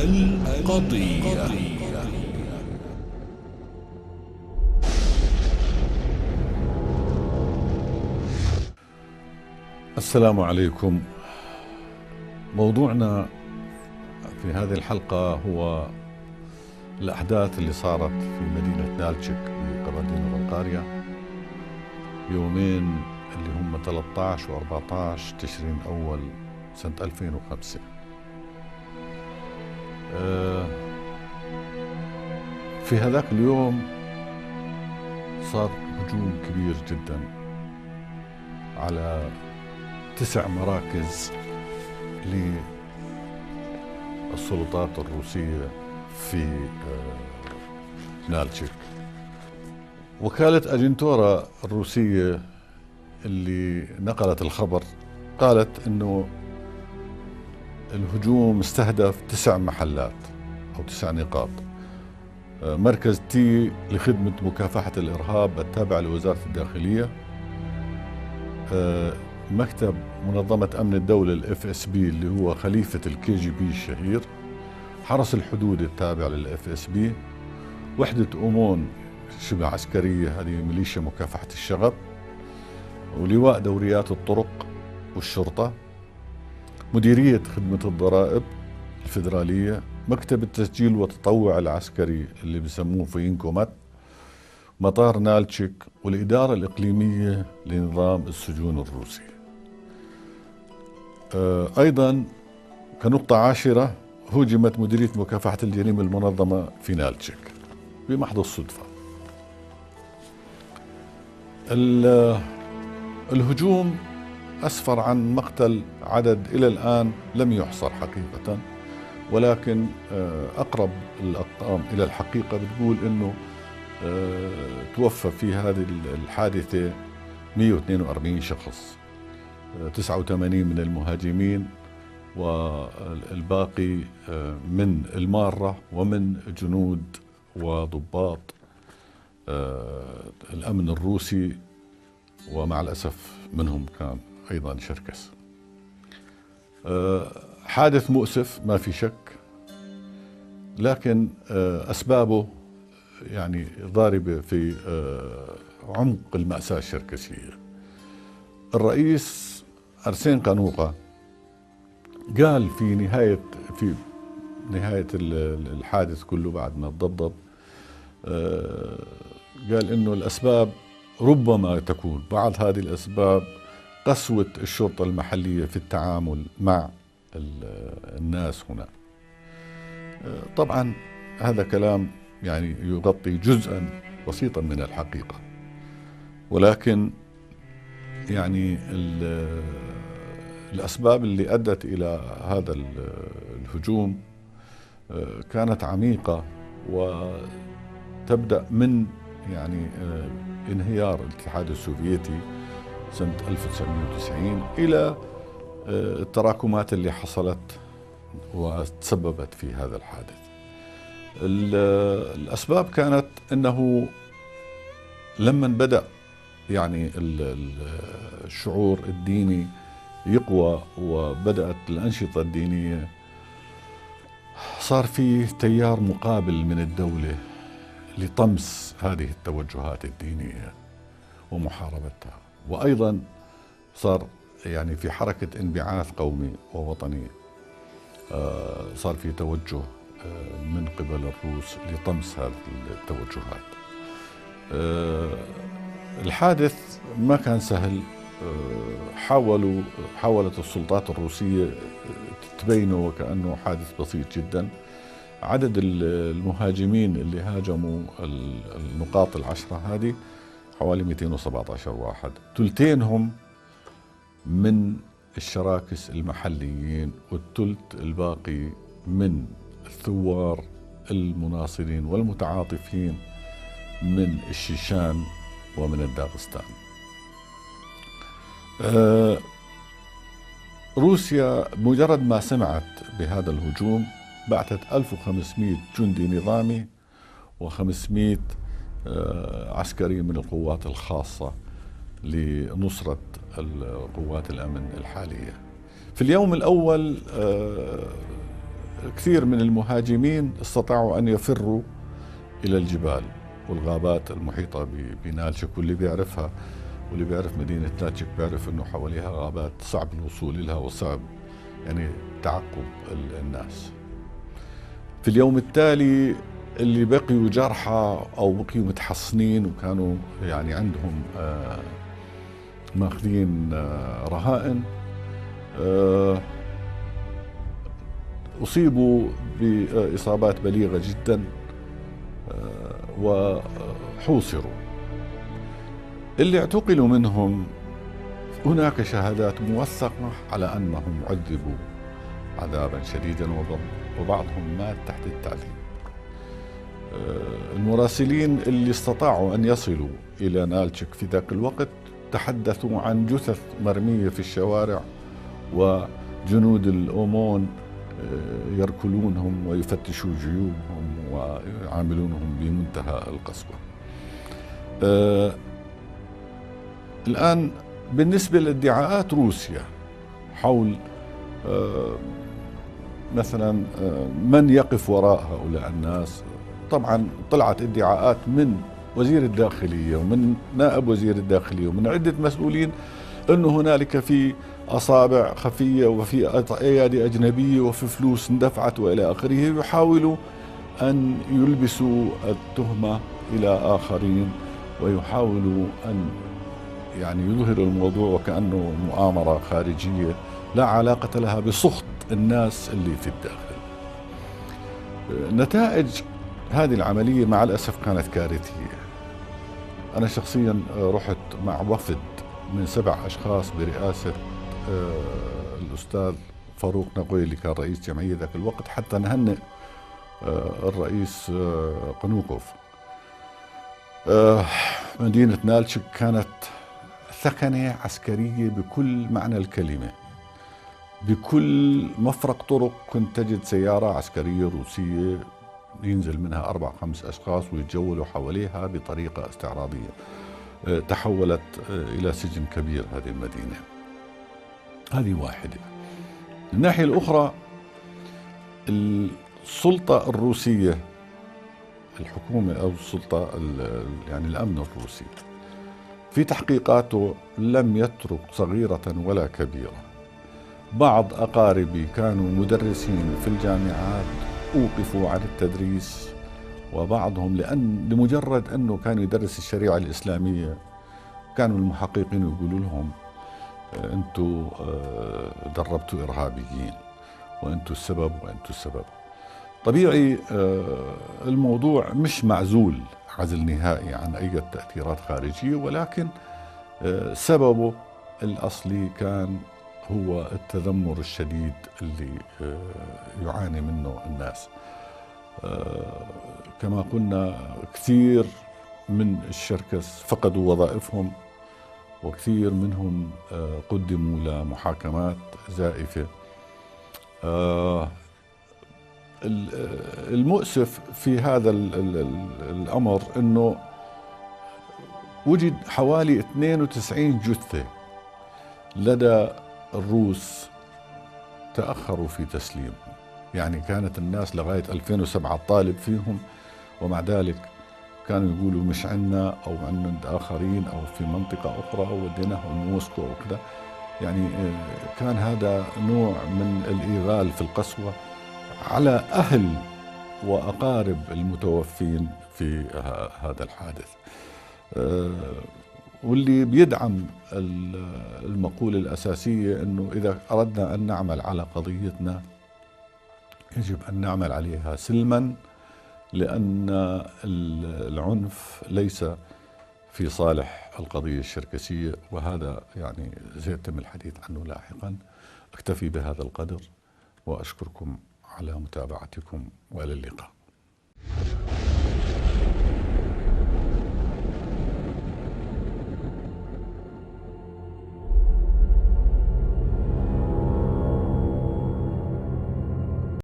القضية. السلام عليكم. موضوعنا في هذه الحلقة هو الأحداث اللي صارت في مدينة نالتشيك بقبردينو بلقاريا يومين اللي هم 13 و 14 تشرين أول سنة 2005. في هذاك اليوم صار هجوم كبير جدا على 9 مراكز للسلطات الروسية في نالتشيك. وكالة أجنتورا الروسية اللي نقلت الخبر قالت إنه الهجوم استهدف 9 محلات أو 9 نقاط: مركز تي لخدمة مكافحة الإرهاب التابع لوزارة الداخلية، مكتب منظمة أمن الدولة FSB اللي هو خليفة KGB الشهير، حرس الحدود التابع للFSB، وحدة أومون شبه عسكرية هذه ميليشيا مكافحة الشغب، ولواء دوريات الطرق والشرطة، مديرية خدمة الضرائب الفيدرالية، مكتب التسجيل والتطوع العسكري اللي بسموه فينكومات، مطار نالتشيك، والإدارة الإقليمية لنظام السجون الروسي. أيضا كنقطة عاشرة هجمت مديرية مكافحة الجريمة المنظمة في نالتشيك بمحض الصدفة. الهجوم أسفر عن مقتل عدد إلى الآن لم يحصر حقيقة، ولكن أقرب الأرقام إلى الحقيقة بتقول إنه توفى في هذه الحادثة 142 شخص، 89 من المهاجمين والباقي من المارة ومن جنود وضباط الأمن الروسي، ومع الأسف منهم كان أيضا شركس. حادث مؤسف ما في شك، لكن أسبابه يعني ضاربة في عمق المأساة الشركسية. الرئيس أرسين قانوقة قال في نهاية الحادث كله بعد ما تضبضب، قال إنه الأسباب ربما تكون بعض هذه الأسباب قسوة الشرطة المحلية في التعامل مع الناس هنا. طبعا هذا كلام يعني يغطي جزءا بسيطا من الحقيقة، ولكن يعني الأسباب اللي أدت إلى هذا الهجوم كانت عميقة، وتبدأ من يعني انهيار الاتحاد السوفيتي سنة 1990 إلى التراكمات اللي حصلت وتسببت في هذا الحادث. الأسباب كانت أنه لما بدأ يعني الشعور الديني يقوى وبدأت الأنشطة الدينية، صار في تيار مقابل من الدولة لطمس هذه التوجهات الدينية ومحاربتها، وأيضا صار يعني في حركة انبعاث قومي ووطني، صار في توجه من قبل الروس لطمس هذه التوجهات. الحادث ما كان سهل، حاولت السلطات الروسية تبينه وكأنه حادث بسيط جدا. عدد المهاجمين اللي هاجموا النقاط 10 هذه حوالي 217 واحد، ثلثينهم من الشراكس المحليين والثلث الباقي من الثوار المناصرين والمتعاطفين من الشيشان ومن الداغستان. روسيا مجرد ما سمعت بهذا الهجوم بعثت 1500 جندي نظامي و500 عسكري من القوات الخاصة لنصرة قوات الأمن الحالية. في اليوم الأول كثير من المهاجمين استطاعوا أن يفروا إلى الجبال والغابات المحيطة بنالشك، واللي بيعرفها واللي بيعرف مدينة نالشك بيعرف أنه حواليها غابات صعب الوصول لها وصعب يعني تعقب الناس. في اليوم التالي اللي بقيوا جرحى أو بقيوا متحصنين وكانوا يعني عندهم ماخذين رهائن، أصيبوا بإصابات بليغة جدا وحوصروا. اللي اعتقلوا منهم هناك شهادات موثقة على أنهم عذبوا عذابا شديدا وبعضهم مات تحت التعذيب. المراسلين اللي استطاعوا أن يصلوا إلى نالتشك في ذاك الوقت تحدثوا عن جثث مرمية في الشوارع وجنود الأومون يركلونهم ويفتشوا جيوبهم ويعاملونهم بمنتهى القسوة. الآن بالنسبة لادعاءات روسيا حول مثلا من يقف وراء هؤلاء الناس، طبعا طلعت ادعاءات من وزير الداخلية ومن نائب وزير الداخلية ومن عدة مسؤولين أنه هنالك في أصابع خفية وفي أيادي أجنبية وفي فلوس اندفعت وإلى آخره، يحاولوا أن يلبسوا التهمة إلى آخرين ويحاولوا أن يعني يظهروا الموضوع وكأنه مؤامرة خارجية لا علاقة لها بسخط الناس اللي في الداخل. نتائج هذه العملية مع الأسف كانت كارثية. أنا شخصيا رحت مع وفد من 7 أشخاص برئاسة الأستاذ فاروق نقوي اللي كان رئيس جمعية ذاك الوقت حتى نهنئ الرئيس قنوقوف. مدينة نالتشك كانت ثكنة عسكرية بكل معنى الكلمة، بكل مفرق طرق كنت تجد سيارة عسكرية روسية ينزل منها 4 5 أشخاص ويتجولوا حواليها بطريقة استعراضية. تحولت إلى سجن كبير هذه المدينة. هذه واحدة. الناحية الأخرى السلطة الروسية، الحكومة أو السلطة يعني الأمن الروسي في تحقيقاته لم يترك صغيرة ولا كبيرة. بعض أقاربي كانوا مدرسين في الجامعات أوقفوا عن التدريس، وبعضهم لمجرد أنه كان يدرس الشريعة الإسلامية كانوا المحققين يقولوا لهم أنتوا دربتوا إرهابيين وأنتوا السبب وأنتوا السبب. طبيعي الموضوع مش معزول عزل نهائي عن أي تأثيرات خارجية، ولكن سببه الأصلي كان هو التذمر الشديد اللي يعاني منه الناس. كما قلنا كثير من الشركس فقدوا وظائفهم، وكثير منهم قدموا لمحاكمات زائفة. المؤسف في هذا الأمر أنه وجد حوالي 92 جثة لدى الروس تأخروا في تسليمهم. يعني كانت الناس لغاية 2007 طالب فيهم، ومع ذلك كانوا يقولوا مش عنا أو عند آخرين أو في منطقة أخرى أو وديناهم موسكو وكذا. يعني كان هذا نوع من الإيغال في القسوة على أهل وأقارب المتوفين في هذا الحادث. واللي بيدعم المقولة الأساسية أنه إذا أردنا أن نعمل على قضيتنا يجب أن نعمل عليها سلما، لأن العنف ليس في صالح القضية الشركسية، وهذا يعني سيتم الحديث عنه لاحقا. أكتفي بهذا القدر وأشكركم على متابعتكم، وإلى اللقاء.